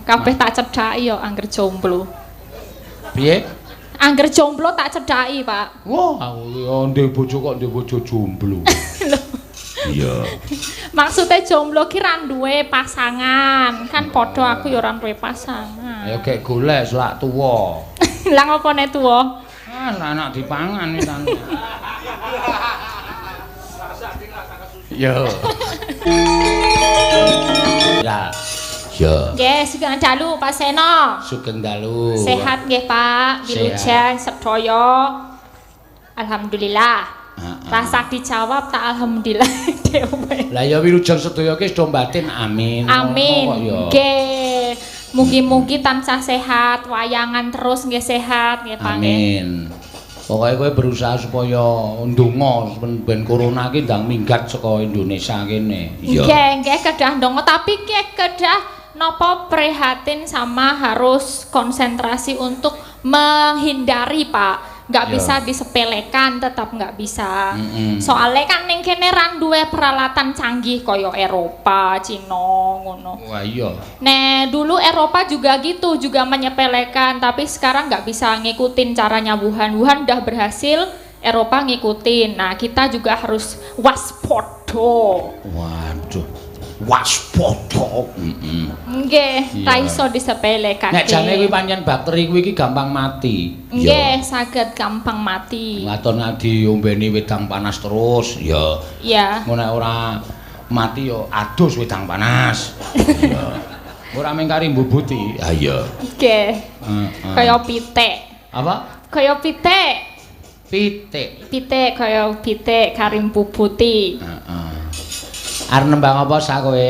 Kabeh tak cedhaki yo angger jomblo. Piye? Angger jomblo tak cedhaki, Pak. Wah, aku yo ndek bojo kok ndek bojo jomblo. Iya. Maksudnya jomblo ki ra duwe pasangan. Kan padha aku yo ora duwe pasangan. Ayo gek golek selak tuwa. Lah ngopo nek tuwa? Ah, anak dipangan iki tan. Yo. Ya. Yo. Nggih, sugeng dalu Pak Seno. Sugeng dalu. Sehat nggih, Pak. Wilujeng sedaya. Alhamdulillah. Rasa dijawab tak alhamdulillah dhewe. Lah ya wilujeng sedaya ki wis do batin amin. Amin. Nggih. Mugi-mugi tansah sehat, wayangan terus nggih sehat nggih Pak. Amin. Pokoke kowe berusaha supaya ndonga ben corona ki ndang minggat saka Indonesia kene. Iya. Nggih, nggih kedah ndonga tapi nggih kedah napa prihatin sama harus konsentrasi untuk menghindari, Pak. Nggak bisa disepelekan, tetap nggak bisa. Soalnya kan ning kene ra duwe peralatan canggih kaya Eropa, Cina ngono. Wah iya. Nah, dulu Eropa juga gitu, juga menyepelekan, tapi sekarang nggak bisa ngikutin caranya Wuhan. Wuhan udah berhasil, Eropa ngikutin. Nah, kita juga harus waspada. Waduh. Waspada. Nggih, ra iso disepelekake. Nek jane kuwi pancen bakteri kuwi iki gampang mati. Nggih, saged gampang mati. Waton diombeni wedang panas terus, ya. Iya. Engko nek ora mati ya adus wedang panas. Iya. Ora mung kari mbubuti. Ha iya. Nggih. Kaya pitik. Apa? Kaya pitik. Pitik. Pitik kaya pitik kari mbubuti. Heeh. Arep nembang apa sak kowe?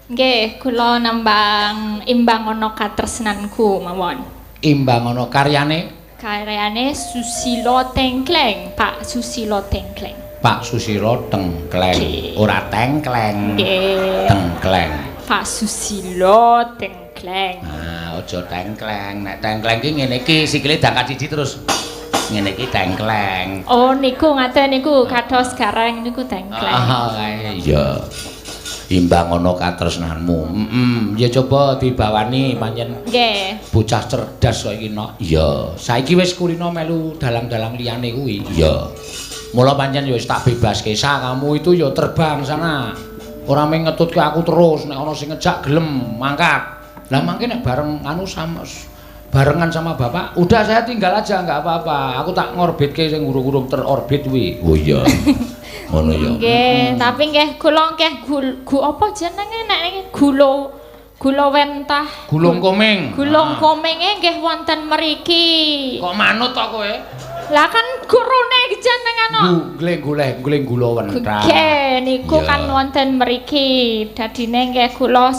Nggih, kula nembang Imbang Ana Katresnanku mawon. Imbang Ana karyane? Karyane Susilo Tengkleng, Pak Susilo Tengkleng. Pak Susilo Tengkleng. Ora tengkleng. Nggih. Tengkleng. Pak Susilo Tengkleng. Ah, aja tengkleng. Nek tengkleng ki ngene iki sikile dangkat siji terus ngene iki tengkleng. Oh niku ngaten niku kados gareng niku tengkleng. Ah iya. Imbang ana katresnanmu. Ya coba dibawani pancen. Nggih. Bocah cerdas kok iki nok. Iya. Saiki wis kulino melu dalang-dalang liyane kuwi. Iya. Mula pancen ya wis tak bebaske sa kamu itu ya terbang sana. Ora mung ngetutke aku terus nek ana sing ngejak gelem mangkat. Lah mangke nek bareng anu sama barengan sama bapak, udah saya tinggal aja nggak apa-apa. Aku tak ngorbitke sing urung-urung terorbit kuwi. Oh iya. Ngono ya. Nggih, tapi nggih kula nggih apa jenenge nek niki gula gula wentah. Gulung koming. Gulung komenge nggih wonten mriki. Kok manut to kowe? Lah kan gurune jenengan kok. Goleng-goleng gula wentah. Nggih, niku kan wonten mriki. Dadine nggih kula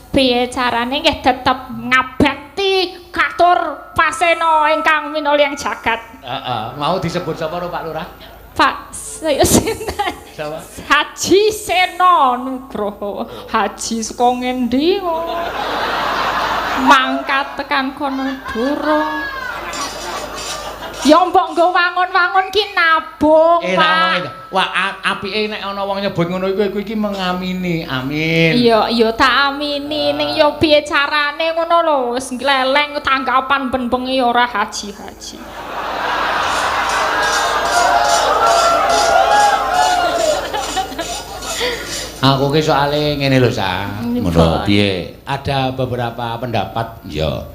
piye carane nggih tetep ngabekti katur pasena ingkang minulya jagat. Heeh, mau disebut sapa ro Pak Lurah? Pak sinten? Sapa? Haji Seno Nugroho. Haji saka ngendi kok? Mangkat tekan kono durung. Ya mbok nggo wangun-wangun ki nabung, Pak. Wah, apike nek ana wong nyebut ngono iku iki mengamini. Amin. Iya, iya tak amini. Ning ya piye carane ngono lho, wis ngleleng tanggapan ben bengi ora haji-haji. Aku ki soale ngene lho, Sa. Ngono piye? Ada beberapa pendapat, ya.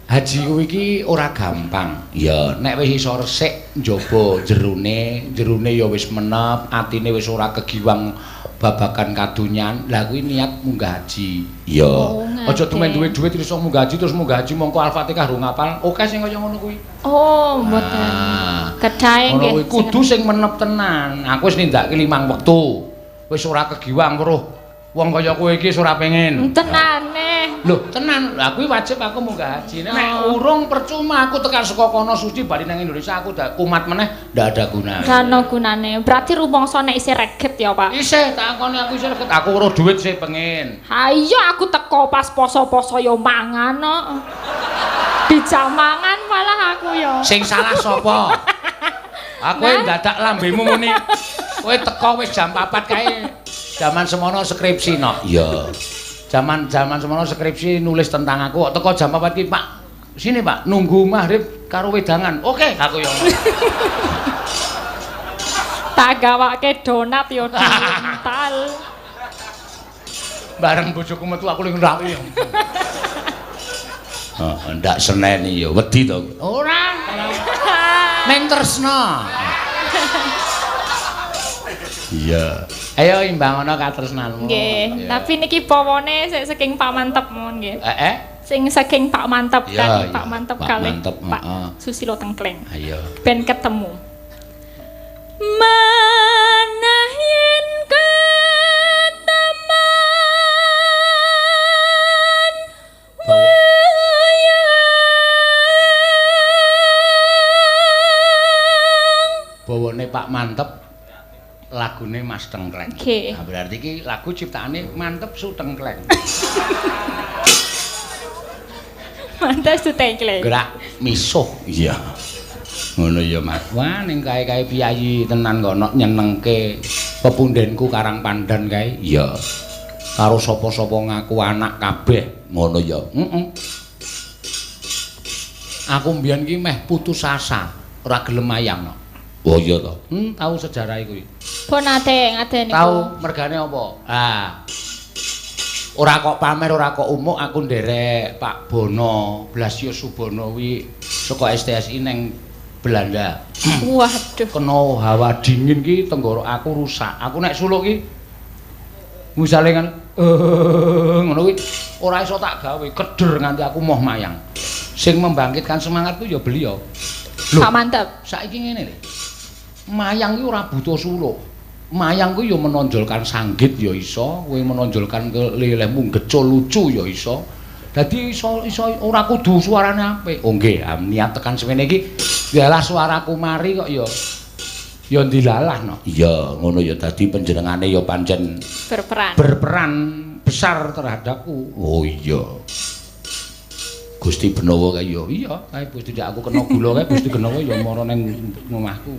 Haji kuwi iki ora gampang. Ya, nek wis iso resik njaba jerone, jerone ya wis menep, atine wis ora kegiwang babagan kadonyan. Lah kuwi niat munggah haji. Ya. Aja tumen duwe dhuwit terus munggah haji terus munggah haji mongko Al-Fatihah rung ngapal. Oke sing kaya ngono kuwi. Oh, mboten. Kedahe nggih. Kudu sing menep tenan. Aku wis nindakake 5 wektu. Wis ora kegiwang weruh wong kaya kowe iki wis ora pengen. Tenane. Lho, tenan. Lah kuwi wajib aku munggah haji. Nek urung percuma aku tekan saka kono suci bali nang Indonesia aku dak kumat meneh ndak ada gunane. Ora ana gunane. Berarti rumangsa nek isih reget ya, Pak? Isih, tak akoni aku isih reget. Aku weruh dhuwit sih pengen. Ha iya aku teko pas poso-poso ya mangan kok. Dijak mangan malah aku ya. Sing salah sapa? Aku ndadak lambemu muni. Kowe teko wis jam 4 kae. Jaman semono skripsi no. Iya. Jaman-jaman semono skripsi nulis tentang aku kok teko jam 4 ki, Pak. Sini, Pak, nunggu maghrib karo wedangan. Oke, aku yo. Tak gawake donat yo diuntal. Bareng bojoku metu aku ning ngraki. Heeh, ndak seneni yo, wedi to. Ora. Ning tresna. Iya. Ayo imbangono katresnanmu. Nggih, tapi niki pawane sik saking Pak Mantep mawon nggih. Heeh. Sing saking Pak Mantep kan, Pak Mantep kalih Pak Susilo Tengkleng. Ayo. Ben ketemu. Manah yen keteman wayang. Bawane Pak Mantep lagune Mas Tengkleng. Okay. Nah, berarti iki lagu ciptaane Mantep Su Tengkleng. Mantep Su Tengkleng. Gerak misuh. Iya. Ngono ya, Mas. Wah, ning kae-kae piyayi tenan kok nok nyenengke pepundenku Karang Pandan kae. Iya. Karo sapa-sapa ngaku anak kabeh. Ngono ya. Heeh. Aku mbiyen ki meh putus asa, ora gelem mayang no. Oh iya to. Tahu sejarah kuwi. Pun nate ngaten niku. Tahu mergane apa? Ah. Ora kok pamer, ora kok umuk aku nderek Pak Bono, Blasius Subono kuwi saka STSI neng Belanda. Waduh. Kena hawa dingin ki tenggorok aku rusak. Aku nek suluk ki misale kan ngono kuwi ora iso tak gawe, keder nganti aku moh mayang. Sing membangkitkan semangatku ya beliau. Pak Mantep. Saiki ngene lho. Mayang ki ora butuh suluk. Mayang kuwi ya menonjolkan sanggit ya iso, kowe menonjolkan lelehmu gecul lucu ya iso. Dadi iso iso ora kudu suarane apik. Oh nggih, niat tekan semene iki yalah suaraku mari kok ya ya ndilalah no. Iya, ngono ya dadi panjenengane ya pancen berperan. Berperan besar terhadapku. Oh iya. Gusti Benowo kae ya. Iya, kae Gusti ndak aku kena gula kae Gusti Benowo ya mara ning omahku.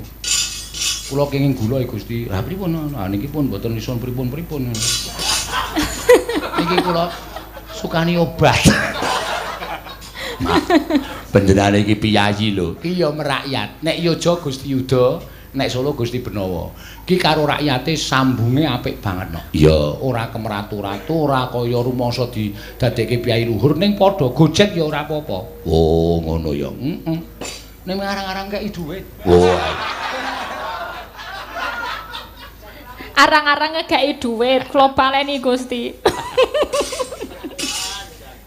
Kula kenging gula ya Gusti. Lah pripun? Lah niki pun mboten iso pripun-pripun. Niki kula sukani obat. Panjenengane iki piyayi lho. Ki ya merakyat. Nek Yojo Gusti Yuda, nek Solo Gusti Benowo. Ki karo rakyate sambunge apik banget no. Iya, ora kemeratu-ratu, ora kaya rumangsa didadekke piyayi luhur ning padha gojek ya ora apa-apa. Oh, ngono ya. Heeh. Ning arang-arang kei dhuwit. Oh. Arang-arang ngekei dhuwit, kula baleni Gusti.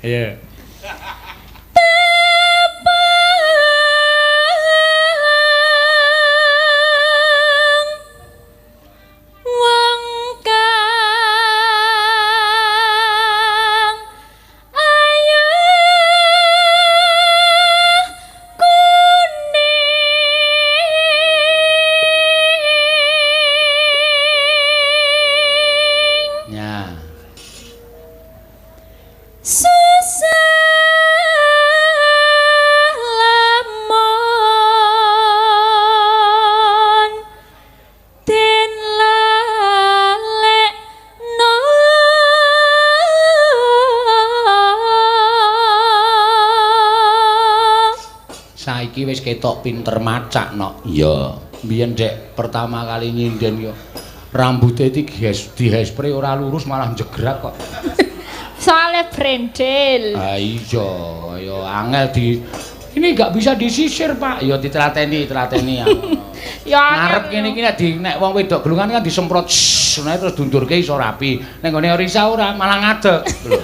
Iya. Tepang wong kang ayu kuning. Ya. Susah lamun den lalekno. Saiki wis ketok pinter macak no. Iya. Biyen dek pertama kali nyinden yo rambute iki dihespre ora lurus malah jegrak kok. Soale brendel. Ah iya, ya angel di ini enggak bisa disisir, Pak. Ya ditelateni, telateni ya. Ya ngarep kene iki nek di nek wong wedok gelungan kan disemprot ngono terus dundurke iso rapi. Nek nggone Risa ora malah ngadeg lho.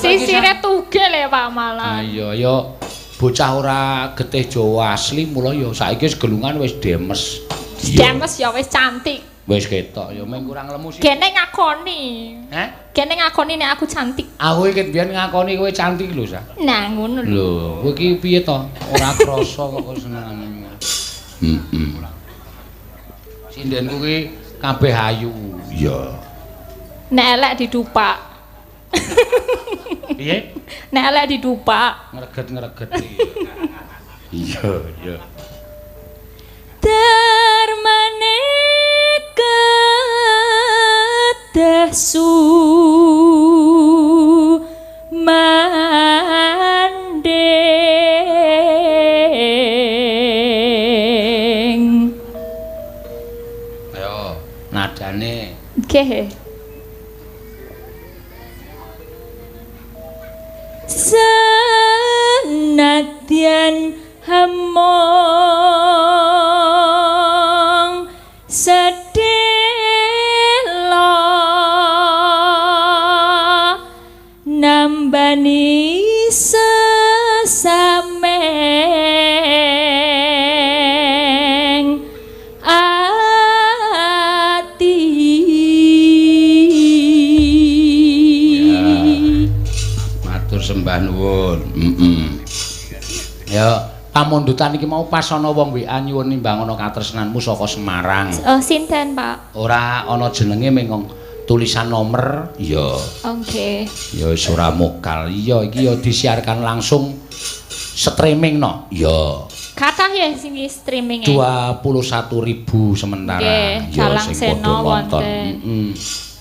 Sisire tugel ya Pak malah. Ah iya ya bocah ora getih Jawa asli mula ya saiki wis gelungan wis demes. Demes ya wis cantik. Wis ketok ya mung kurang lemu sih. Gene ngakoni. Heh? Gene ngakoni nek aku cantik. Aku iki biyen ngakoni kowe cantik lho, Sa. Nah, ngono lho. Lho, kowe iki piye to? Ora krasa kok kok senengane. Heeh. Sindenku ki kabeh ayu. Iya. Nek elek didupak. Piye? Nek elek didupak. Ngreget-ngreget iki. Iya, iya. Darmane kedah suci. Sumanding. Ayo, nadane. Nggih. Senadyan hemong sedhela nambani sesameng ati. Ya. Matur sembah nuwun. Ya, pamundutan iki mau pas ana wong WA nyuwun nimbang ana katresnanmu saka Semarang. Oh, sinten, Pak? Ora ana jenenge mung tulisan nomor. Iya. Oke. Ya wis ora mokal. Iya, iki ya disiarkan langsung streaming no. Iya. Kathah ya sing streaming. 21.000 sementara. Nggih, Ya Dalang sing padha Sena nonton. wonten.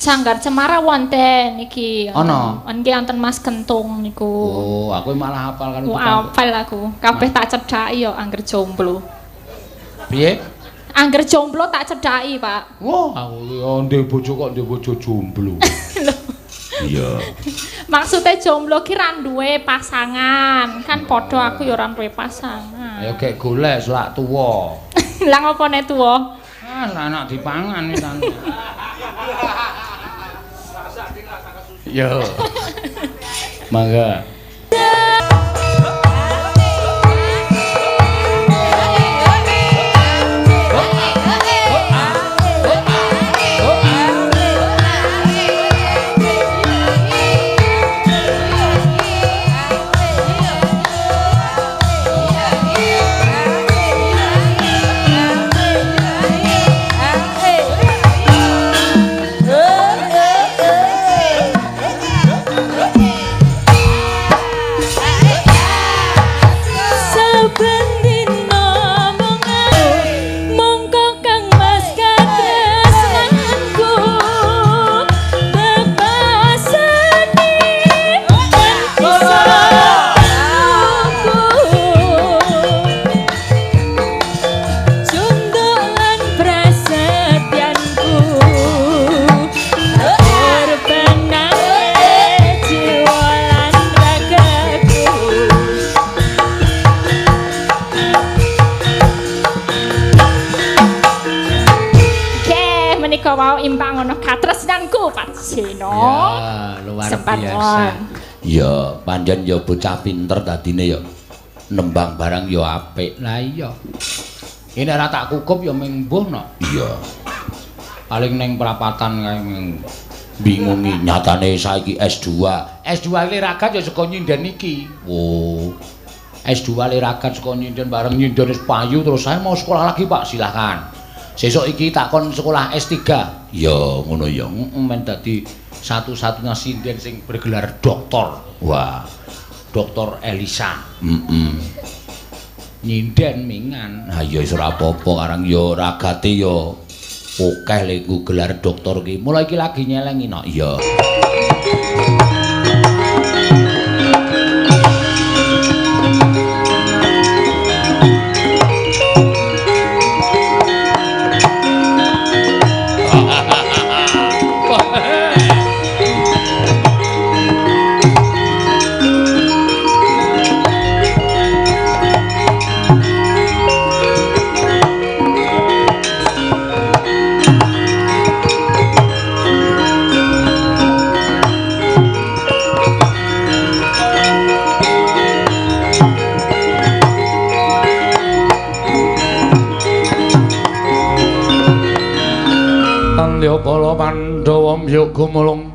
Sanggar Cemara wonten iki. Ana? Nggih wonten Mas Kentung niku. Oh, aku malah hafal karo Oh, hafal aku. Kabeh tak cedhaki ya angger jomblo. Piye? Angger jomblo tak cedhaki, Pak. Wah, aku ya ndek bojo kok ndek bojo jomblo. Iya. Maksudnya jomblo ki ra duwe pasangan. Kan padha aku ya ora duwe pasangan. Ayo gek golek selak tuwa. Lah ngopo nek tuwa? Ah, anak dipangan iki. Yo. Mangga. Seno. Ya, luar biasa. Ya, pancen ya bocah pinter dadine ya nembang barang ya apik. Lah iya. Ini ora tak kukup ya mung mbuh no. Iya. Paling ning prapatan kae mung bingungi nyatane saiki S2. S2 le ragat ya saka nyinden iki. Oh. S2 le ragat saka nyinden bareng nyinden wis payu terus saya mau sekolah lagi, Pak. Silakan. Sesuk iki takon sekolah S3. Ya ngono ya. Men dadi satu-satunya sinden sing bergelar doktor. Wah. Doktor Elisa. Nyinden mingan. Ha ya wis ora apa-apa karang ya ragate ya akeh lek nggo gelar doktor ki. Mulai iki lagi nyelengi no. Iya. Bala Pandhawa mbyuk gumulung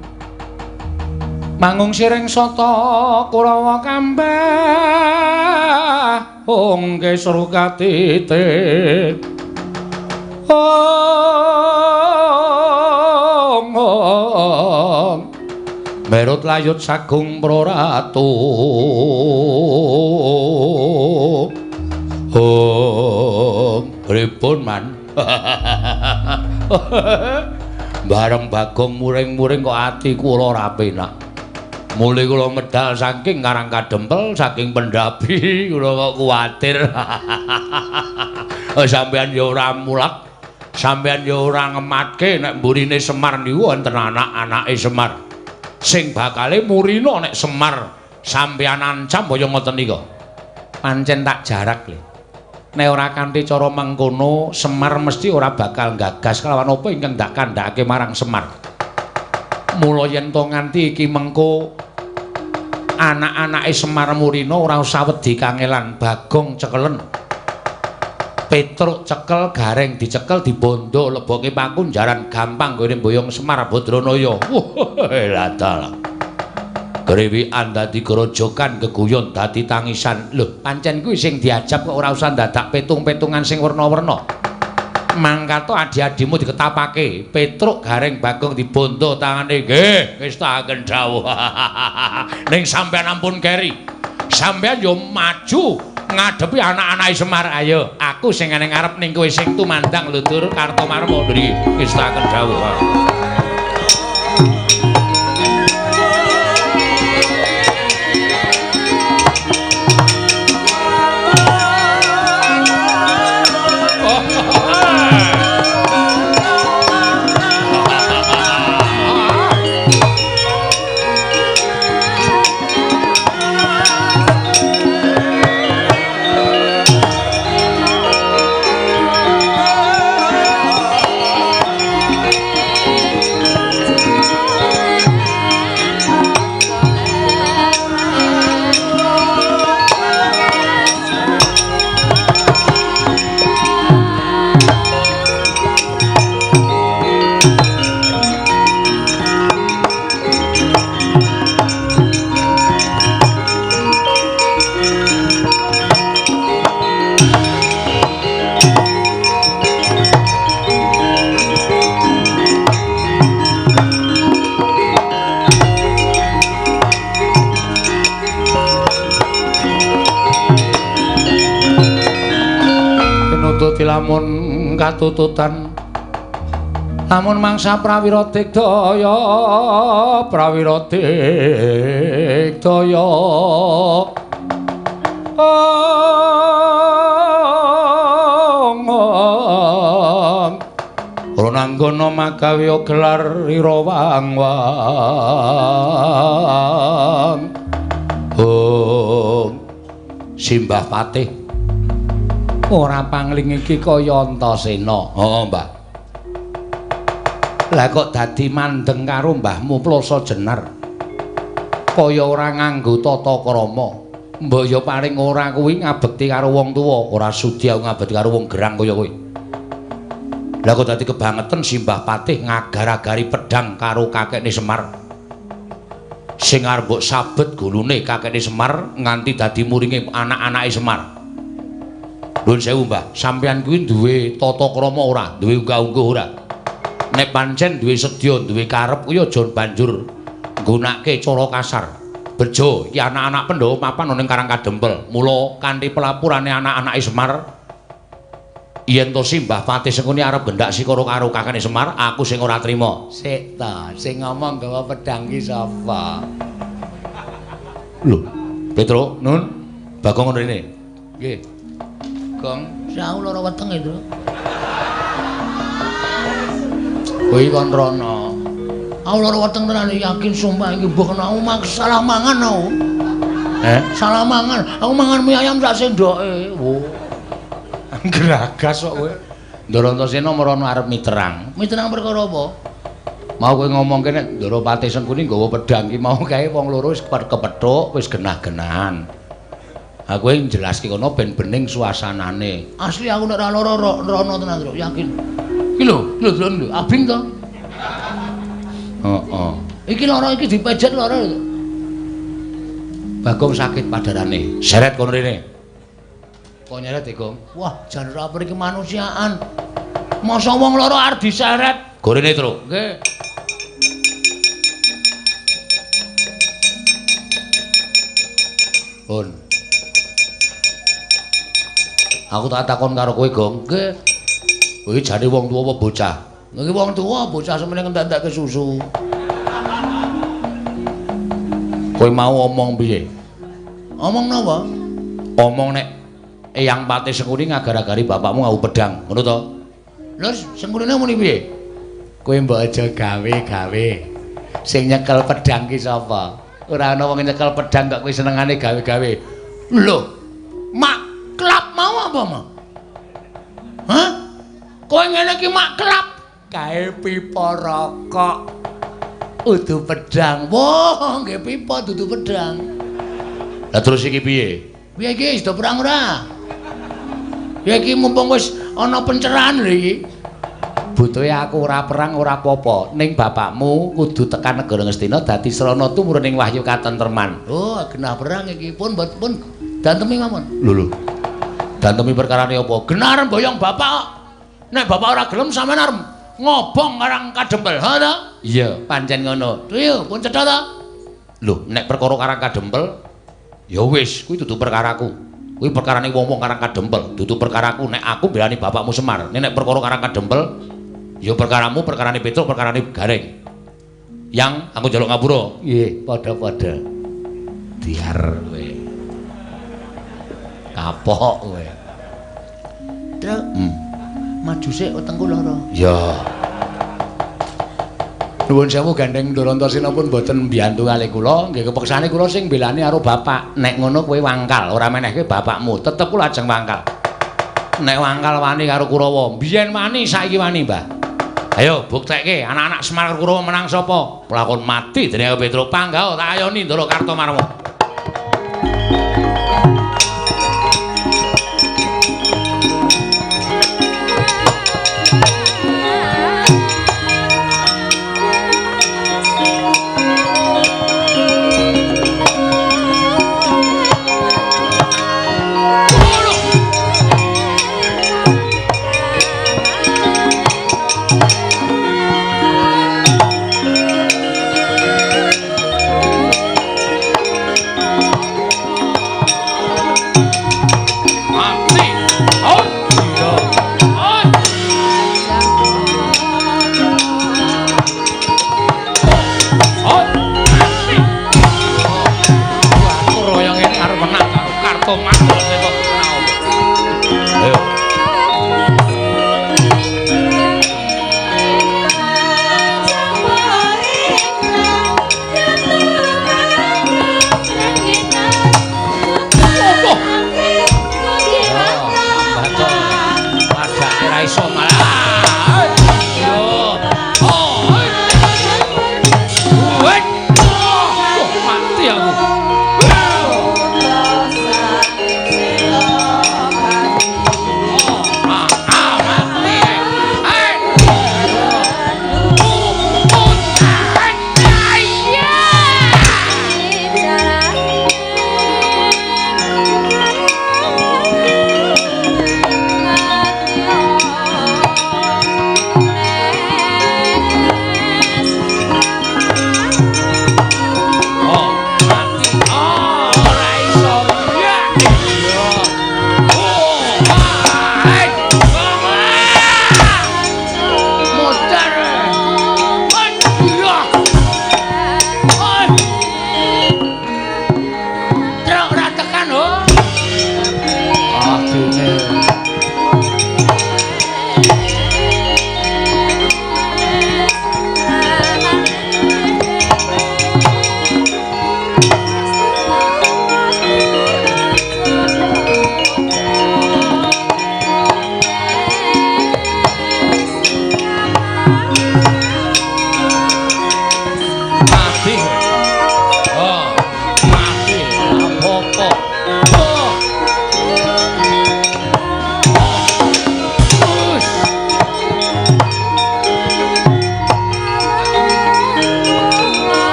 mangung siring sata Kurawa kambah ong kesru katite ong ong merut layut sagung proratu ong pripun man. Bareng Bagong muring-muring kok ati kula ora penak. Mule kula medal saking Karang Kadempel, saking Pendapi, kula kok kuwatir. Sampeyan ya ora mulak, sampeyan ya ora ngematke nek mburine Semar niku wonten anak-anake Semar. Sing bakale murina nek Semar sampeyan ancam kaya ngoten nika. Pancen tak jarak lho. Nek ora kanthi cara mengkono, Semar mesti ora bakal gagas kelawan apa ingkang ndak kandhakake marang Semar. Mula yen to nganti iki mengko anak-anake Semar murina ora usah wedi kangelan, Bagong cekelen. Petruk cekel, Gareng dicekel, dibondo leboke pakunjaran gampang nggone mboyong Semar Badranaya. Wah, dalah. Grewikan dadi grojogan, geguyon dadi tangisan. Lho, pancen kuwi sing diajab kok ora usah dadak petung-petungan sing werna-werna. Mangkato adi-adimu diketapake, Petruk Gareng Bagong dibondo tangane. Nggih, wis tak dawuh. Ning sampeyan ampun keri. Sampeyan yo maju ngadepi anak-anake Semar. Ayo, aku sing ning ngarep ning kowe sing tumandang lho Dur Kartomarma ngriki. Wis tak dawuh. Lamun katututan lamun mangsa prawira digdaya, prawira digdaya. Ronanggana magawe gelar ira wang-wang. Oh, Simbah Patih ora pangling iki kaya Antasena. Heeh, Mbah. Lah kok dadi mandeng karo mbahmu Plasa Jenar. Kaya ora nganggo tata krama. Mbok ya paling ora kuwi ngabekti karo wong tuwa, ora sudi aku ngabekti karo wong gerang kaya kowe. Lah kok dadi kebangetan Simbah Patih ngagar-agari pedhang karo kakekne Semar. Sing arep mbok sabet gulune kakekne Semar nganti dadi muringe anak-anake Semar. Nuwun sewu, Mbah, sampeyan kuwi duwe tata krama ora? Duwe unggah-ungguh ora? Nek pancen duwe sedya, duwe karep kuwi aja banjur nggunakake cara kasar. Bejo, iki anak-anak Pandhawa papan ana ning Karang Kadempel. Mula kanthi pelapurane anak-anake Semar, yen to Simbah Patih Sengkuni arep gendak sikara karo kakane Semar, aku sing ora trima. Sik ta, sing ngomong gawa pedhang ki sapa? Lho, Petro, Nun, Bagong ngono rene. Nggih. Gong, aku lara weteng itu. Kuwi kon rono. Aku lara weteng tenan yakin sumpah iki mbok kena aku salah mangan aku. Salah mangan. Aku mangan mie ayam sak sendoke. Wo. Gragas kok kowe. Ndara Antasena merono arep miterang. Miterang perkara apa? Mau kowe ngomongke nek Ndara Patih Sengkuni nggawa pedhang ki mau kae wong loro wis kepethuk, wis genah-genahan. Aku yang jelaske kono ben bening suasanane. Asli aku nek ora lara rono tenan, Truk, yakin. Iki lho, lho delok lho, abing to. Heeh. Iki lara iki dipejet lara. Bagong sakit padarane. Seret kono rene. Kok nyeret e, Gong? Wah, jan ora peri kemanusiaan. Masa wong lara arep diseret? Gorene, Truk. Nggih. Pun. Aku tak takon karo kowe, Gong. Nggih. Kowe jane wong tuwa apa bocah? Iki wong tuwa, bocah semene ngentek-entekke susu. Kowe mau omong piye? Omong napa? Omong nek Eyang Patih Sengkuni ngagar-agari bapakmu nganggo pedang, ngono to? Lho, Sengkunine muni piye? Kowe mbok aja gawe-gawe. Sing nyekel pedang ki sapa? Ora ana wong nyekel pedang kok kowe senengane gawe-gawe. Lho, mak klap mau apa, Ma? Hah? Kowe ngene iki mak klap kae pipa rokok. Udu pedang. Wah, nggih pipa dudu pedang. Lah terus iki piye? Piye iki wis do perang ora? Ya iki mumpung wis ana pencerahan lho iki. Butuhe aku ora perang ora apa-apa, ning bapakmu kudu tekan negara Ngastina dadi srana tumurun ing wahyu katentreman. Oh, genah perang iki pun pun dantemi mawon. Lho lho. Dantemi perkarane apa? Genah arep boyong bapak kok. Nek bapak ora gelem sampean arep ngobong Karang Kadempel, ha ta? Iya, pancen ngono. Iya, pun cetha ta? Lho, nek perkara Karang Kadempel ya wis, kuwi dudu perkaraku. Kuwi perkarane wong-wong Karang Kadempel, dudu perkaraku. Nek aku belani bapakmu Semar. Nek perkara Karang Kadempel ya perkaramu, perkarane Petruk, perkarane Gareng. Yang aku njaluk ngapura. Nggih, padha-padha. Diar kowe. Kapok kowe. Truk. Maju sik wetengku lara. Ya. Nuwun sewu gandeng Ndorantosena pun mboten mbiyantu kalih kula, nggih kepeksane kula sing mbelani karo bapak. Nek ngono kowe wangkal, ora menehke bapakmu, tetep kula ajeng wangkal. Nek wangkal wani karo Kurawa, biyen wani saiki wani, Mbah. Ayo buktekke anak-anak Semar karo Kurawa menang sapa? Pelakon mati dening Petruk Panggah tak ayoni Ndara Kartomarma.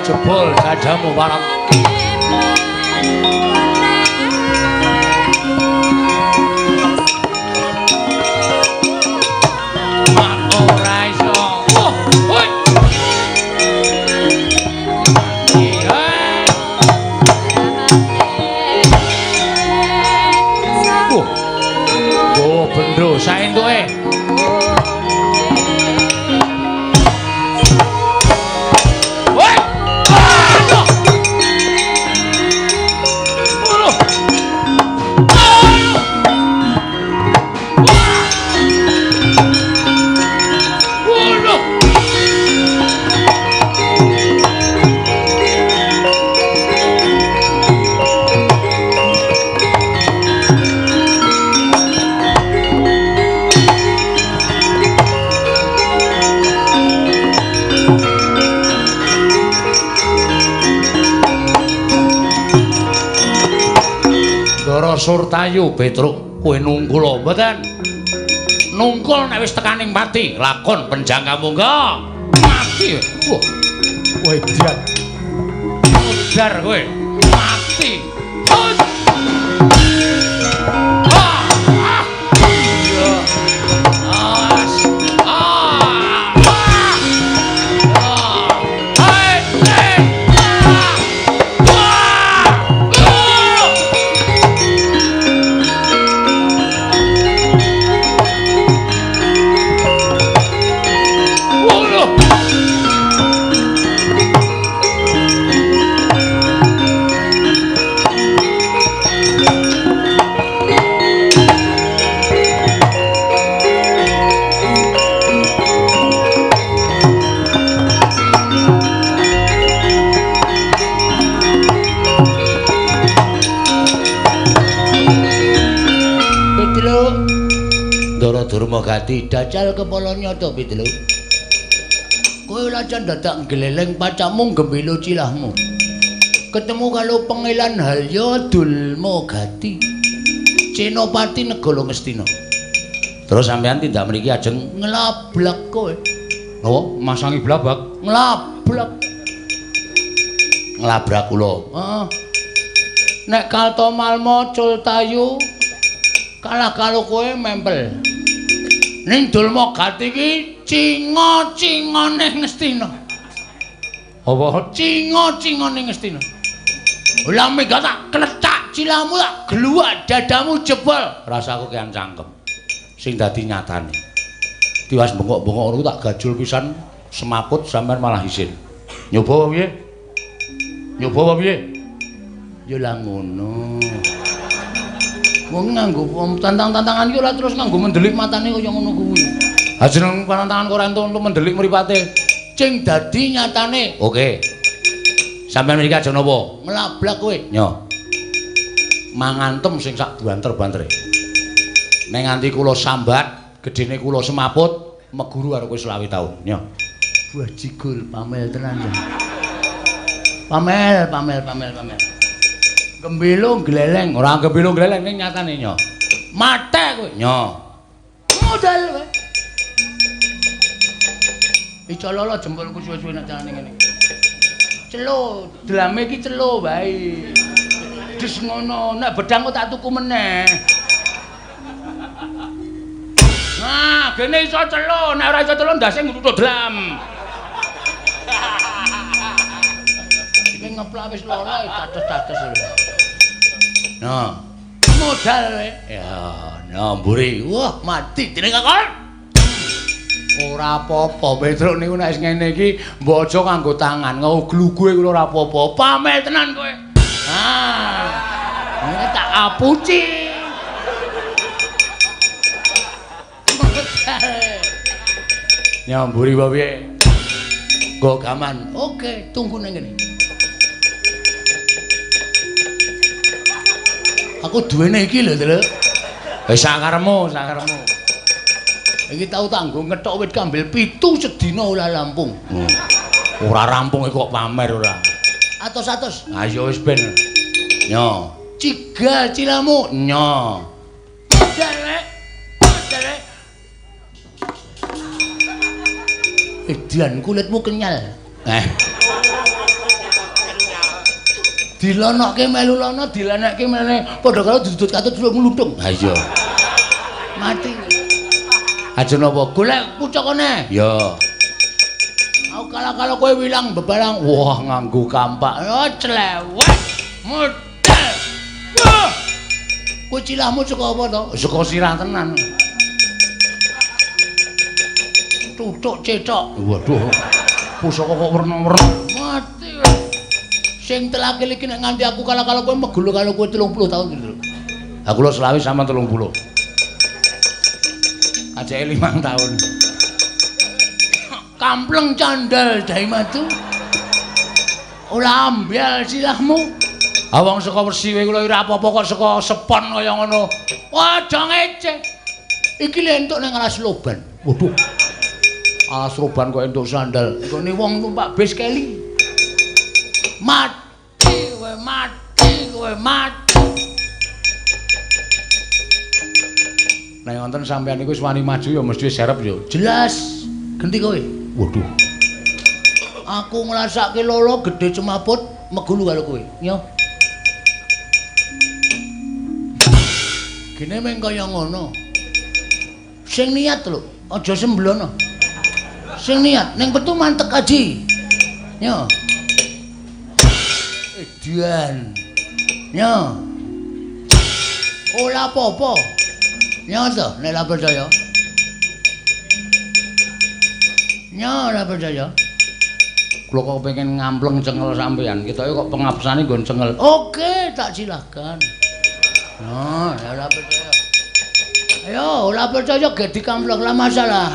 Jebol dadamu parang. Ora iso. Surtayu Petruk kowe nungkul mboten? Nungkul nek wis tekaning pati, lakon penjangka monggo. Mati. Wah. Kowe dian. Modar kowe. Mati. Hut. Ah. Ah. Iya. As. Ah. Ah. Ah. Hai. Eh. Ah. Ah. Ah. Waduh. Petruk. Ndara Durma Gati dajal kepala nyata Petruk. Kowe lajan dadak nggleleng pacamu gembilo cilahmu. Ketemu karo Pangeran Halya Dulma Gati. Senopati Negara Ngastina. Terus sampean tindak mriki ajeng nglablak kowe. Napa? Masangi blabak? Nglablak. Nglabrak kula. Heeh. Nek Kartomarma Cultayu kalah karo kowe mempel. Ning Dulma Gati iki cinga-cingane Ngastina. Apa? Cinga-cingane Ngastina. Lah mega tak klecak cilahmu tak gluwak dadamu jebol. Rasaku kian cangkem. Sing dadi nyatane. Tiwas bengok-bengok ngono tak gajul pisan semaput sampean malah isin. Nyoba apa piye? Nyoba apa piye? Ya lah ngono. Wong nganggo tantang-tantangan iki ora terus nganggo mendelik matane kaya ngono kuwi. Ha jeneng pantangan kok ora entuk mendelik mripate. Sing dadi nyatane. Oke. Sampeyan mriki aja napa? Nglablak kowe. Nyo. Mangantem sing sak banter-bantere. Nek nganti kula sambat, gedene kula semaput, meguru karo kowe 25 taun. Nyo. Buah jigul pamel tenan ya. Pamel, pamel, pamel, pamel. Gembilo gleleng, ora gembilo gleleng ning nyatane nyo. Mate kowe. Nyo. Modal kowe. Iso lolo jempolku suwe-suwe nek jalane ngene. Celo, drame iki celo wae. Des ngono, nek bedang kok tak tuku meneh. Nah, gene iso celo, nek ora iso celo ndase ngruthuk dlam. Iki ngeplak wis loro dados-dados lho. Nah, modal kowe. Ya, nah mburi. Wah, mati dening kakon. Ora apa-apa, Petruk niku nek wis ngene iki mbok aja nganggo tangan, nguglugue kula ora apa-apa. Pamel tenan kowe. Ah. Ini tak apuci. Nyamburi wae piye? Nggo gaman. Oke, tunggu nang kene. Aku duwene iki lho, Truk. Wis sakaremu, sakaremu. Iki tau tak nggo ngethok wit kambil 7 sedina ora rampung. Ora rampung iki kok pamer ora. Atos-atos. Ayo wis ben. Nyo. Cigal cilamu. Nyo. Modal. Modal. Edian kulitmu kenyal. Eh. Dilonokke melu lono, dilenekke meneh. Padha karo dudut katut ngluntung. Ha iya. Mati. Aja napa? Golek pucukane. Ya. Aku kalah-kalah kowe wilang bebarang. Wah, nganggo kampak. Oh, clewek. Modal. Wah. Kowe cilahmu saka apa to? Saka sirah tenan. Tutuk cethok. Waduh. Pusaka kok werna-werna. Mati. Sing telakil iki nek nganti aku kalah-kalah kowe megulu karo kowe 30 tahun gitu. Aku lho selawe sama 30. Ajake 5 tahun. Kampleng candal dai madu. Ora ambyal silahmu. Ah wong saka Persiwe kula ora apa-apa kok saka sepon kaya ngono. Wah, aja ngece. Iki lho entuk nang alas loban. Waduh. Alas roban kok entuk sandal. Nggone wong numpak bis keli. Mati kowe, mati kowe, mati. Nek wonten sampean niku wis wani maju ya mesti serep ya. Jelas. Genti kowe. Waduh. Aku ngrasake lolo gedhe cemaput megulu karo kowe. Yo. Gene meng kaya ngono. Sing niat lho, aja semblono. Sing niat ning petu mantek aji. Yo. Edian. Yo. Ora apa-apa. Yo to, nek ora percaya. Yo ora percaya. Kula kok pengen ngampleng cengel sampean. Ketoke kok pengapsane nggon cengel. Oke, tak silahkan. Nah, ora percaya. Ayo, ora percaya ge dikampleng lah masalah.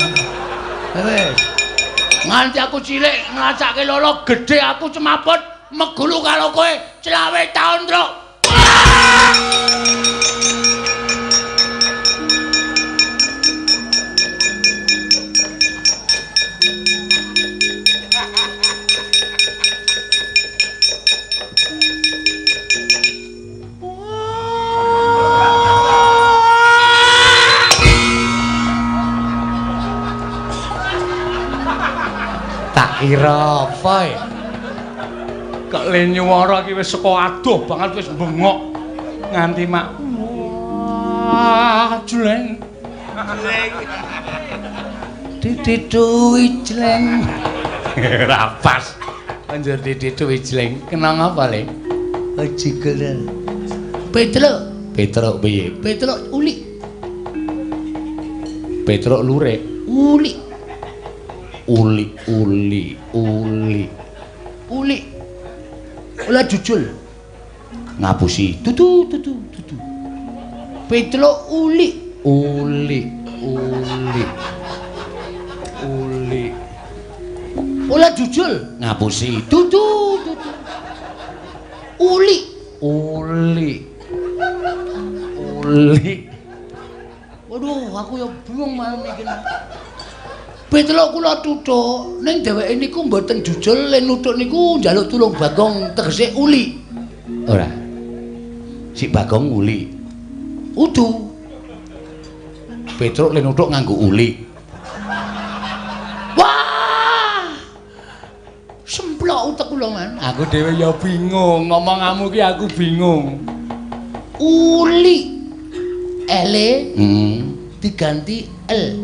Wis. Nganti aku cilik ngrasake lolo gedhe aku cemaput megulu karo kowe 25 taun, Truk. Tak kira apa ya? Kok le nyuwara iki wis saka adoh banget wis bengok nganti mak. Wah, jleng. Jleng. Didituwi jleng. Ora pas. Anjur didituwi jleng. Kena ngapa le? Jigelen. Petruk. Petruk piye? Petruk ulik. Petruk lurik. Ulik. Uli uli uli uli ula jujul ngapusi tutu tutu tutu Petruk uli uli uli uli ula jujul ngapusi tutu tutu uli uli uli. Waduh, aku ya bingung malam iki. Petruk kula tuthuk ning dheweke niku mboten jujul le nuthuk niku njaluk tulung Bagong tegese uli. Ora. Si Bagong uli. Udu. Petruk le nuthuk nganggo uli. Wah! Semplok utek kula, Man. Aku dhewe ya bingung, ngomongamu ki aku bingung. Uli. Ele diganti L.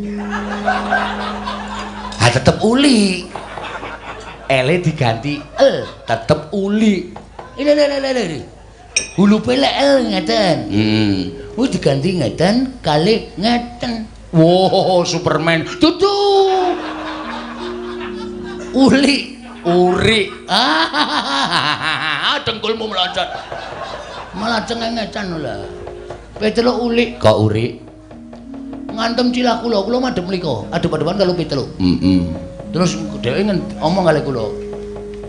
Ha tetep uli. Ele diganti L, tetep uli. Ile ile ile ile. Hulupe lek L ngeten. Kuwi diganti ngeten kali ngeten. Wow, Superman. Dudu. Uli, uri. Ah, dengkulmu meloncat. Malah cengengecan lho. Petruk uli. Kok uri? Ngantem cilah kula, kula madhep mriko, adep-adepan karo Petruk. Terus dheweke omong kali kula.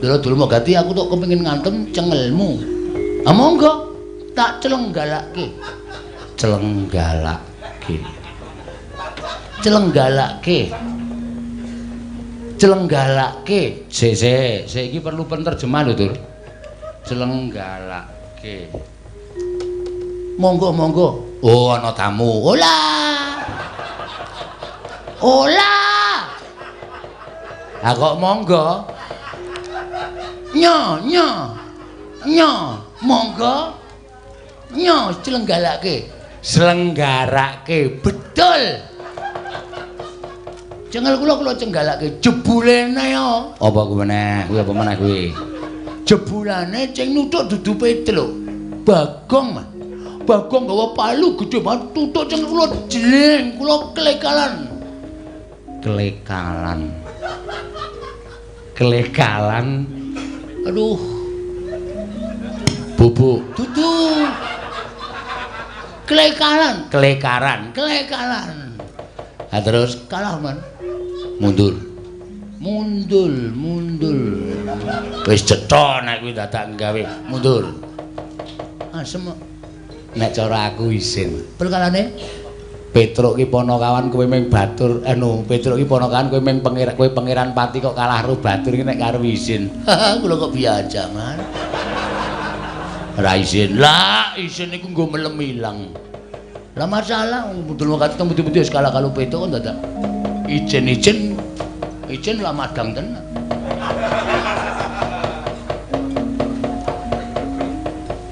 Lha dulmu gati aku tok kepengin ngantem cengelmu. Ah monggo, tak celenggalake. Celenggalake. Celenggalake. Celenggalake. Sik sik, sik iki perlu penerjemah lho, Tur. Celenggalake. Monggo monggo. Oh, ana tamu. Ola. Ola. Ha kok monggo? Nyo nyo. Nyo, monggo. Nyo celenggalake. Selenggarake. Betul. Cengel kula kula cenggalake jebulene yo. Apa kuwi meneh? Kuwi apa meneh kuwi? Jebulane cing nuthuk dudu Petruk. Bagong, Mas. Bagong gawa palu gedhe banget tutuk cengel kula jleng, kula klekalan. Klekalan. Klekalan. Aduh. Bubuk. Dudu. Klekalan, klekaran, klekalan. Ha terus kalah, Man. Mundur. Mundur, mundur. Wis cetha nek kuwi dadak gawe mundur. Asem. Nek cara aku isin. Perkarane Petruk ki ponokawan kowe ming batur anu Petruk ki ponokawan kowe ming pangeran kowe pangeran pati kok kalah karo batur ki nek karo isin. Kula kok biasa, Man. Ora isin. Lah isin niku nggo melem ilang. Lah masalah Dulmagati teng pundi-pundi wis kalah karo Petruk kok dadak ijen-ijen ijen lah madang tenan.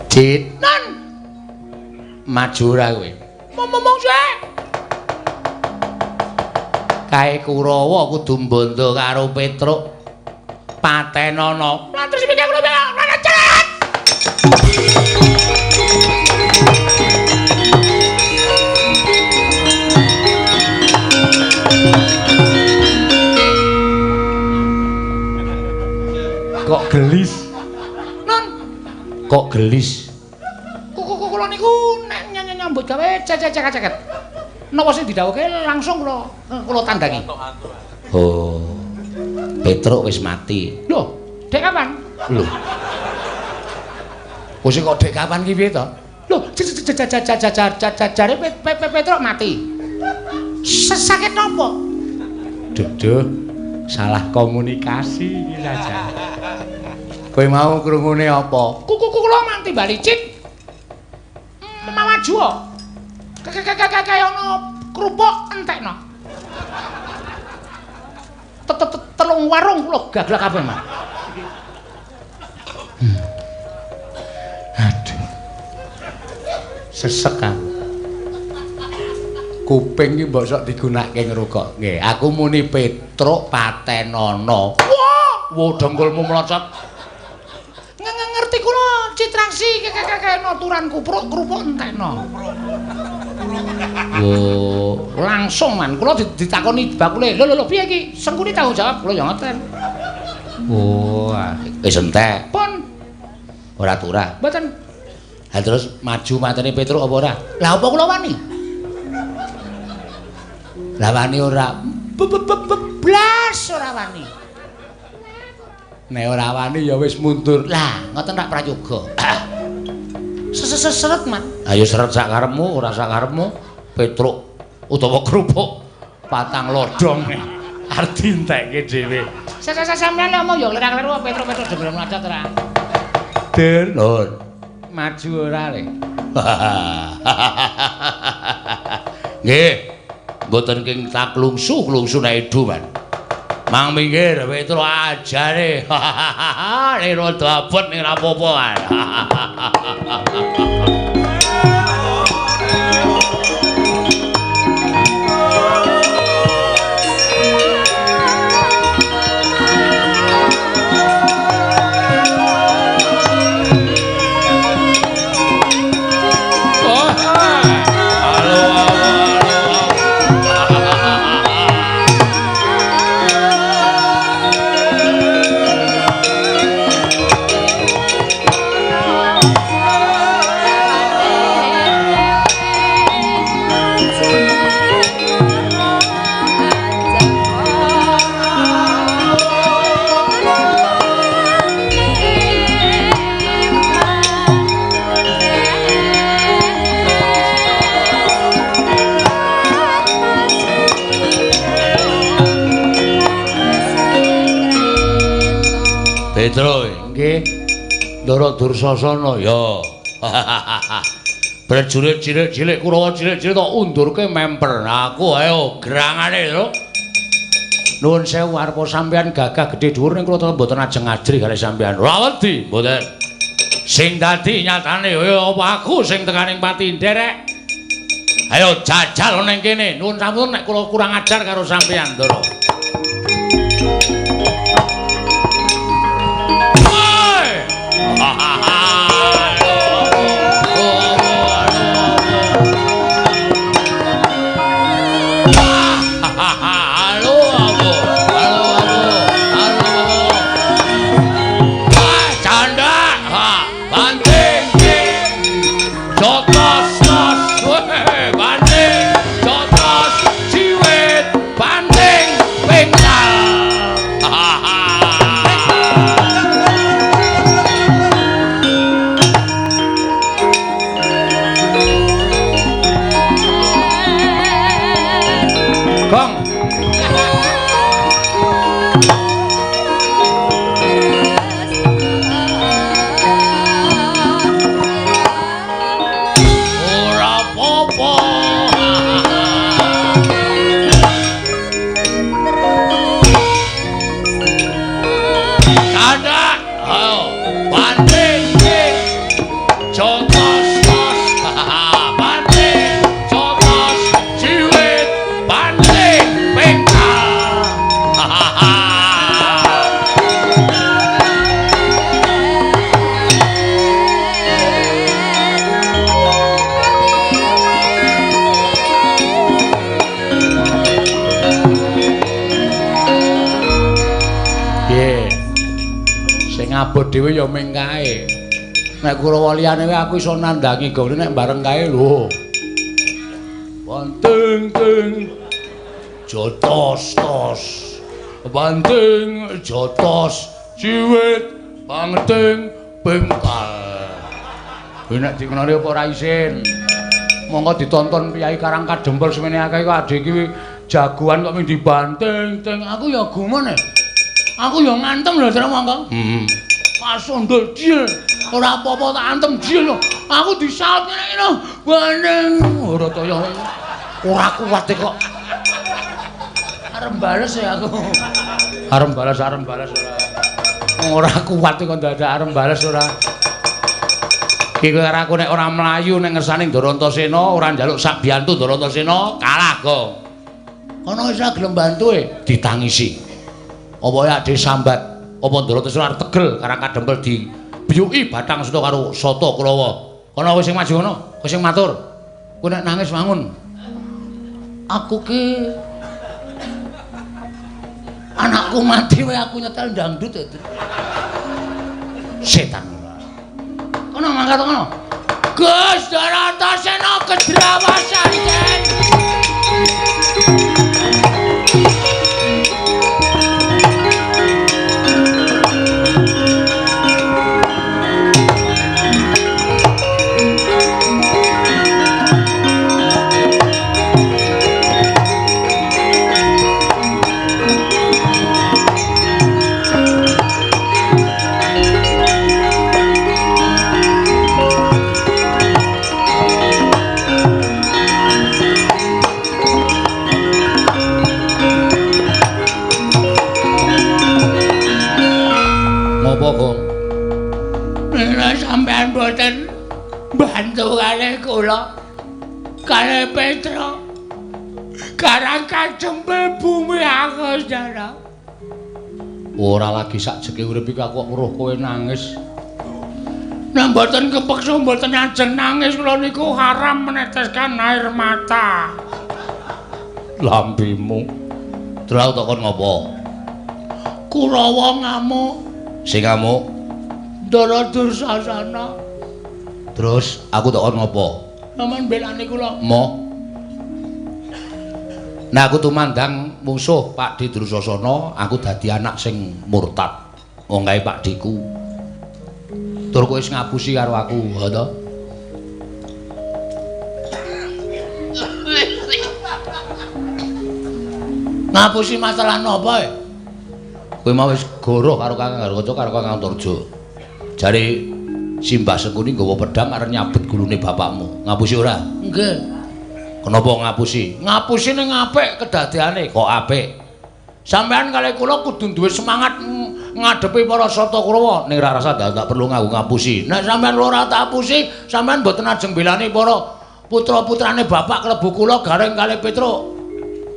Cit. Non. Maju ora kowe? Ngomong sik. Kae Kurawa kudu mbondo karo Petruk. Patenono. Lah terus piye kula cerat. Kok gelis? Non. Kok gelis? Kula niku nek nyambut gawe cecek-ceket. Napa sing didhawuhke langsung kula tandangi. Oh. Petruk wis mati. Lho, dek kapan? Lho. Kok sing kok dek kapan ki piye to? Lho, jare Petruk mati. Sakit napa? Duh, salah komunikasi iki saja. Kowe mau krungune apa? Kuku kula manti bali cit. Mawaju kok. Kaya ana kerupuk entekno. Telung warung kula gaglak kabeh, Mas. Aduh. Sesek aku. Kuping iki mbok sok digunakake ngrungok. Nggih, aku muni Petruk patenono. Wah, wo dengkulmu mlocot. Ngerti kula citraksi kekekekno turan kupruk kerupuk entekno. Wo, langsung man kula ditakoni bakule. Lho lho lho piye iki? Sengkuni tanggung jawab kula ya ngoten. Oh, wis entek. Pun ora turah. Mboten. Ha terus maju mateni Petruk apa ora? Lah apa kula wani? Lah wani ora? Blas ora wani. Nek ora wani ya wis mundur. Lah, ngoten rak prayoga. Seret, Man. Ayo seret sak karepmu, ora sak karepmu. Petruk utawa kerupuk patang lodhong arep dientekke dhewe. Sampeyan lek omong ya kleru-kleru Petruk-Petruk dhewe mlacat ora. Den, Lur. Maju ora le. Nggih. Mboten king taklungsu-klungsu nek edu, Man. Mang minggir Petruk ajare. Nek rada abot ning ora apa-apa, Man. Petro nggih. Ndara Dursasana ya. Prajurit cilik-cilik Kurawa cilik-cilik tok undurke memper. Aku ayo gerangane, Tru. Nuwun sewu arepa sampeyan gagah gedhe dhuwur ning kula mboten ajeng ajrih kalih sampeyan. Ora wedi, mboten. Sing dadi nyatane ya apa aku sing tekaning pati nderek. Ayo jajal ning kene. Nuwun sampun nek kula kurang ajar karo sampeyan, Ndara. Banting, jotos, ciwit, banting, pingkal. Canda. Ayo, banting ting. Jotos tos. Banting jotos jiwit banting pengkal. Piye? Sing abot dhewe ya ming kae. Nek Kurawa liyane wae aku iso nandangi gone nek bareng kae lho. Banting ting jotos tos. Banting jotos jiwit banting bengkal. Kuwi nek dikenali apa ora isin. Monggo ditonton Piyai Karang Kadempel semene akeh kok adhe iki jagoan kok ming dibanting ting. Aku ya gumun e. Aku ya ngantem lho jare monggo. Heeh. Pasundul diel. Ora apa-apa tak antem diel lho. Aku disaut ngene iki lho. Banting ora toyo. Ora kuat e kok. Arep bales ya aku. Arep bales ora. Ora kuat kok dadak arep bales ora. Iki karo aku nek ora mlayu ning ngersane Ndarantasena, ora njaluk sabiyantu Ndarantasena, kalah kok. Kono wis gelem bantu e ditangisi. Apa ya ade sambat, apa Ndarantasena arep tegel Karang Kadempel dibiyuki bathang seta karo Sata Kurawa. Kono wis sing maju kono, kowe sing matur. Kowe nek nangis wangun. Aku ki anakku mati wae aku nyetel dangdut e. Setan. Kono mangkat kono. Gus Ndarantasena kedrawasan den. Sampeyan boten bantu kalih kula kalih Petro Karang Kadempel bumi aku saudara. Ora lagi sakjeke urip iki aku kok weruh kowe nangis. Nek mboten kepeksa mboten ajeng nangis kula niku haram meneteskan air mata. Lambemu. Terus aku takon ngopo? Kurawa ngamuk. Sing ngamuk Ndara Dursasana. Terus aku takon ngopo? Sampeyan belani kula. Mo. Nah aku tumandang musuh Pakdhe Dursasana, aku dadi anak sing murtad. Wong kae Pakdheku. Tur kowe wis ngapusi karo aku, ha to? Ngapusi masalah napa e? Kowe mau wis goroh karo Kakang Garukaca karo Kakang Antarja. Jare Simbah Sengkuni nggawa pedhang arep nyabet gulune bapakmu. Ngapusi ora? Nggih. Kenapa ngapusi? Ngapusi ning apik kedadeane kok apik. Sampeyan kalih kula kudu duwe semangat ngadepi para Sata Kurawa. Ning ora rasa tak perlu nganggo ngapusi. Nek sampeyan ora tak apusi, sampeyan mboten ajeng belani para putra-putrane bapak klebu kula Gareng kalih Petruk.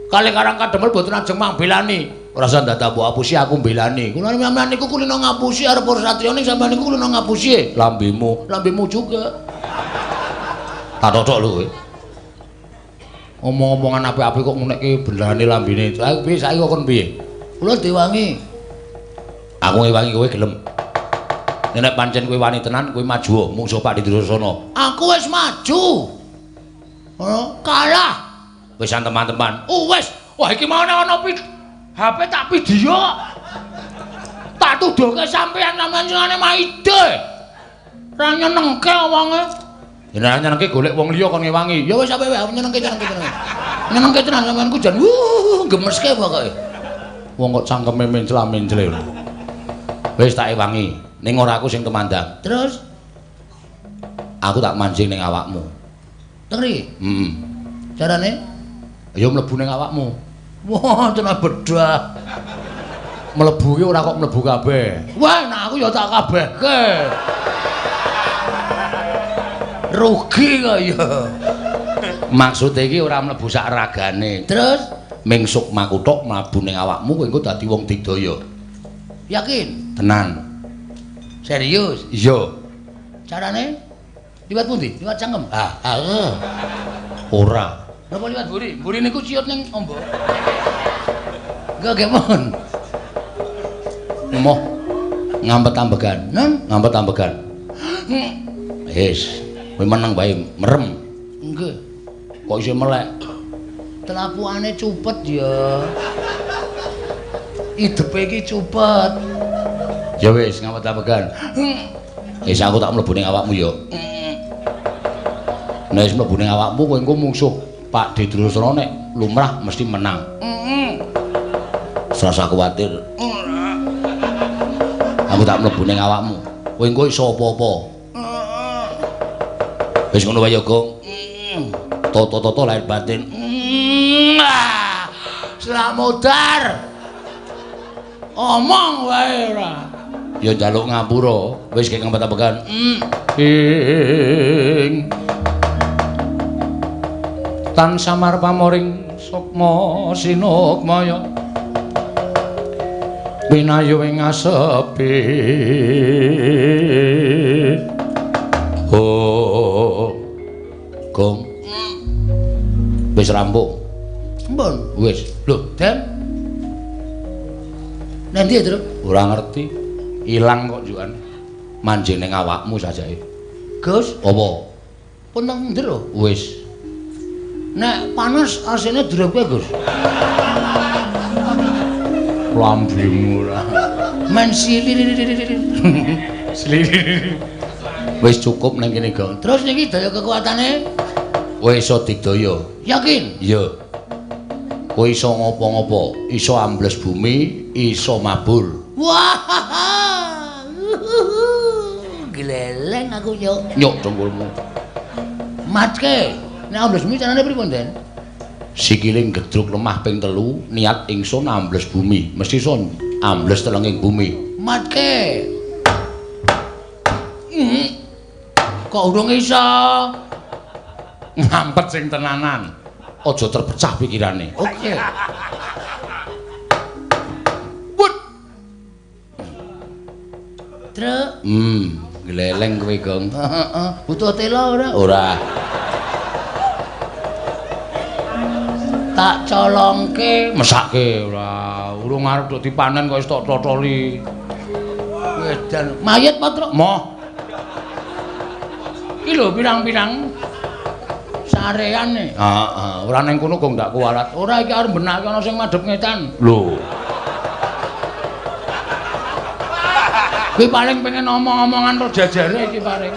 Kalih Karang Kadempel mboten ajeng mangbelani. Ora usah ndadak mbok apusi aku mbelani. Kula sampeyan niku kulino ngapusi arep para satriya ning sampeyan niku kulino ngapusi e. Lambemu, lambemu juga. Tak totok lho kowe. Omong-omongan apik-apik kok ngunekke benerane lambene. Lah piye saiki kok kon piye? Kula diwangi. Aku ngewangi kowe gelem. Nek pancen kowe wani tenan kowe maju mungsuh Pakdhe Dursasana. Aku wis maju. Oh, kalah. Wis teman-teman. Oh wis. Wah iki mau nek ana HP tak video. Tak tuduhke sampeyan sampeyan singane maide. Ora nyenengke wonge. Ya nek nyenengke golek wong liya kon ngewangi. Ya wis sampe wae nyenengke nyenengke. Nyenengke tenan sampeanku jan gemeske pokoke. Wong kok cangkeme mencla-mencle. Wis tak ewangi. Ning ora aku sing tumandang. Terus aku tak mancing ning awakmu. Teri. Heeh. Carane? Ya mlebu ning awakmu. Wah, tenan bedah. Mlebu ki ora kok mlebu kabeh. Wah, nek aku ya tak kabehke. Rugi kok ya. Maksude iki ora mlebu sak ragane. Terus ming sukmaku tok mlebu ning awakmu kowe engko dadi wong digdaya. Yakin? Tenan. Serius? Iya. Carane? Liwat pundi? Liwat cangkem? Ah, ah. Ora. Napa liwat mburi? Mburi niku ciut ning ombo. Enggak gemon. Moh ngampet ambegan. Nen, ngampet ambegan. Wis, kowe meneng wae merem. Nggih. Kok isih melek? Telapukane cupet ya. Idepe iki cupet. Ya wis, ngampet ambegan. Wis aku tak mlebu ning awakmu ya. Nek wis mlebu ning awakmu kowe engko mungsuh Pak D Durasana nek lumrah mesti menang. Serasa kuwatir. Aku tak mlebu ning awakmu. Kowe engko iso apa-apa. Wis ngono wae ya, Gong. Toto-toto lahir batin. Slamodar. Omong wae ora. Ya njaluk ngapura, wis kek ngempet-empetan. Ing tan samar pamoring sukma sinukmaya. Winayu ing asepi. Oh. Gong. Wis rampung. Mbon. Wis. Lho, Den. Nanti ya, Truk? Ora ngerti. Ilang kok juan. Manjing ning awakmu sajake. Gus, apa? Pun nang njero. Wis. Nek panas asine durep kowe, Gus. Lambemu ora. Men sili. Sili. Wis cukup ning kene, Gong. Terus niki daya kekuatane? Kowe iso digdaya. Yakin? Iya. Kowe iso ngopo-ngopo, iso ambles bumi, iso mabur. Wah. Gleleng aku yo. Nyok dengkulmu. Matke. Nek ambles bumi carane pripun, Den? Sikile gedruk lemah ping 3, niat ingsun ambles bumi, mesti iso ambles telenging bumi. Matke. Kok urung iso? Ngampet sing tenanan. Aja terpecah pikirane. Oke. Wut. Truk. Gleleng kowe, Gong. Heeh. Butuh tela ora? Ora. Tak colongke, mesake ora. Urung arep dok dipanen kok wis tok totoli. Wedan. Mayit apa, Truk? Moh. Iki lho pirang-pirang sareane. Heeh, ora ning kono kok ndak kuwalat. Ora iki arep benake ana sing madhep ngetan. Lho. Kuwi paling pengen omong-omongan ro jajare iki paling.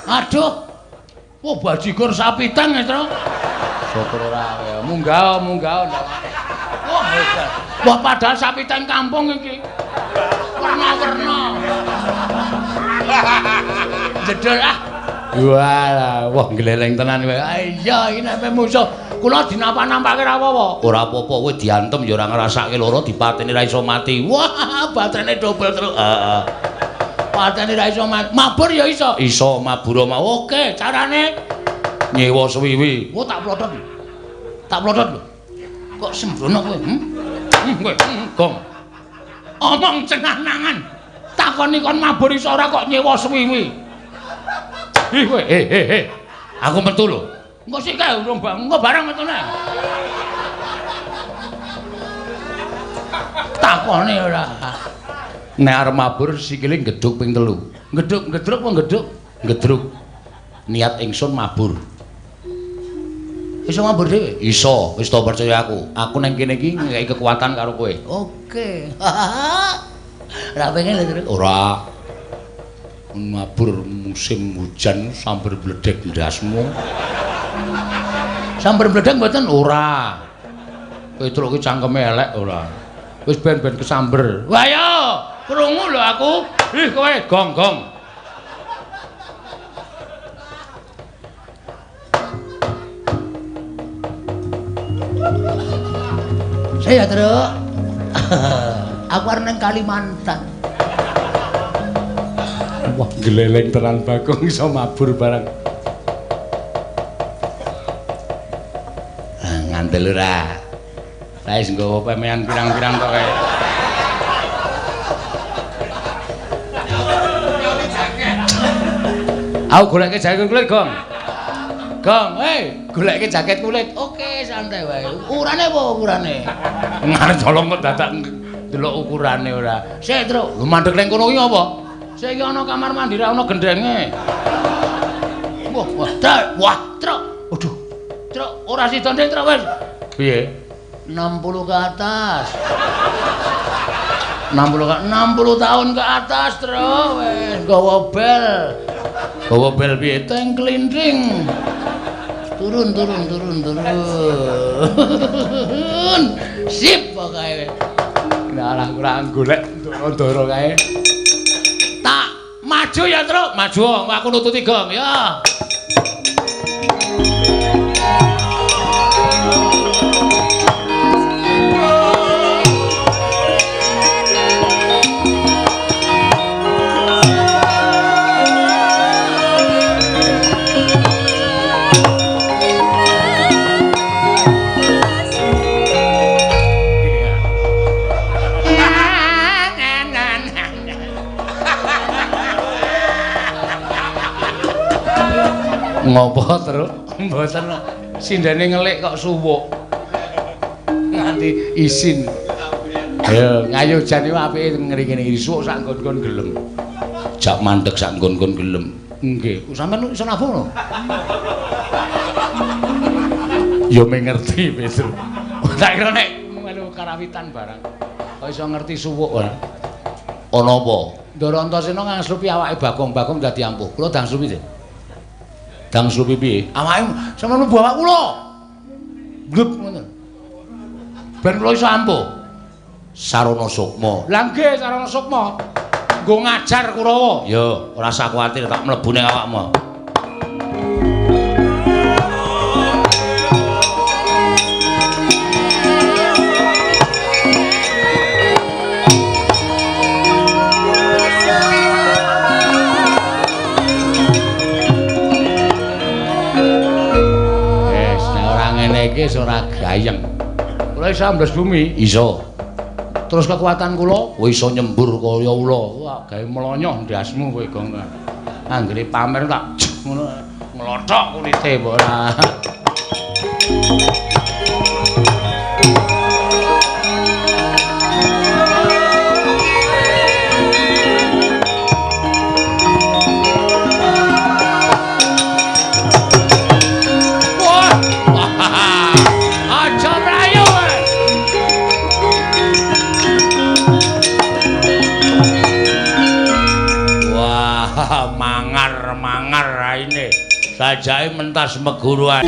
Aduh. Wah, bajigur sapi tang ya, Truk. Syukur ora ya. Munggah, munggah. Wah, hebat. Wah, padahal sapi tang kampung iki. Werna-werna. Jedul ah. Walah, wah gleleng tenan kowe. Iya, iki nek musuh kula dinapa-nampake ra apa-apa. Ora apa-apa, kowe diantem ya ora ngrasake lara, dipateni ra iso mati. Wah, baterene dobel terus. Heeh. Pateni ra iso mati. Mabur ya iso. Iso mabur mau. Oke, carane nyewa suwiwi. Oh, tak plotot. Tak plotot lho. Kok sembrono kowe? Kowe, Gong. Omong cenah-nangan. Takoni kon mabur iso ora kok nyewa suwiwi. Ih kowe, he. Aku metu lho. Engko sik kae urung engko barang metune. Takone ora. Nek arep mabur sikile gedhuk ping 3. Gedhuk, gedruk apa gedhuk? Gedruk. Niat ingsun mabur. Iso mabur dhewe? Iso, wis to percaya aku. Aku nang kene iki ngekeki kekuatan karo kowe. Oke. Ora pengen lho, Truk. Ora. Mabur musim hujan sambar bledek ndasmu. Sambar bledek mboten? Ora. Kowe truk ki cangkeme elek ora. Wis ben-ben kesamber. Wah yo, krungu lho aku. Ih kowe gong-gong. Saya Truk. Aku arep nang Kalimantan. Wah, gleleng tenan Bagong iso mabur barang. Ah, ngandel ora. Saya wis nggawa pemean pirang-pirang kok kae. Aku goleke jaket kulit, Gong. Gong, hei, goleke jaket kulit. Oke, santai wae. Ukurane apa ukurane? Ngarep colong kok dadak delok ukurane ora. Sik, Truk. Lho mandek ning kono ki apa? Sik iki ana kamar mandi ra ana gendenge. Wah, wah, Truk. Wah, Truk. Aduh. Truk, ora sida ndek, Truk wis. Piye? 60 ke atas. 60 tahun ke atas, Truk. Wis nggawa bel. Gawa bel piye? Teng klinting. Turun, turun, turun, turun. Sip pokoke. Nah, kurang golek ndoro-ndoro kae. Tak maju ya, Truk. Maju, aku nututi gong ya. Ngopo, Truk? Mboten sindene ngelik kok suwuk. Nganti isin. Ayo, ngayo jan iku apike ngeri ngene iki suwuk sak nggon-nggon gelem. Jak mandeg sak nggon-nggon gelem. Nggih, sampean iso nabuh no? Ya mengerti, Petru. Tak kira nek melu karawitan barang. Kok iso ngerti suwuk ora? Ana apa? Ndara Antasena ngangslupi awake Bagong, Bagong dadi ampuh. Kula dangslupi, Dik. Dangslupi piye? Awake sampeyan mlebu awak kula. Blub ngoten. Ben kula iso ampuh. Sarana sukma. Lah nggih, sarana sukma. Nggo ngajar Kurawa. Ya, ora usah kuwatir tak mlebu ning awakmu. Wis, nek ora ngene iki wis ora gayeng. Kula iso ambles bumi, Iso. Terus kekuatan kula Kowe iso nyembur kaya ula. Wah, gawe mlonyoh ndasmu kowe, Gong. Anggere pamer tak ngono nglothok kulite apa ora. Wah, aja mlayu kowe. Wah, mangar-mangar raine. Sajake mentas meguruan.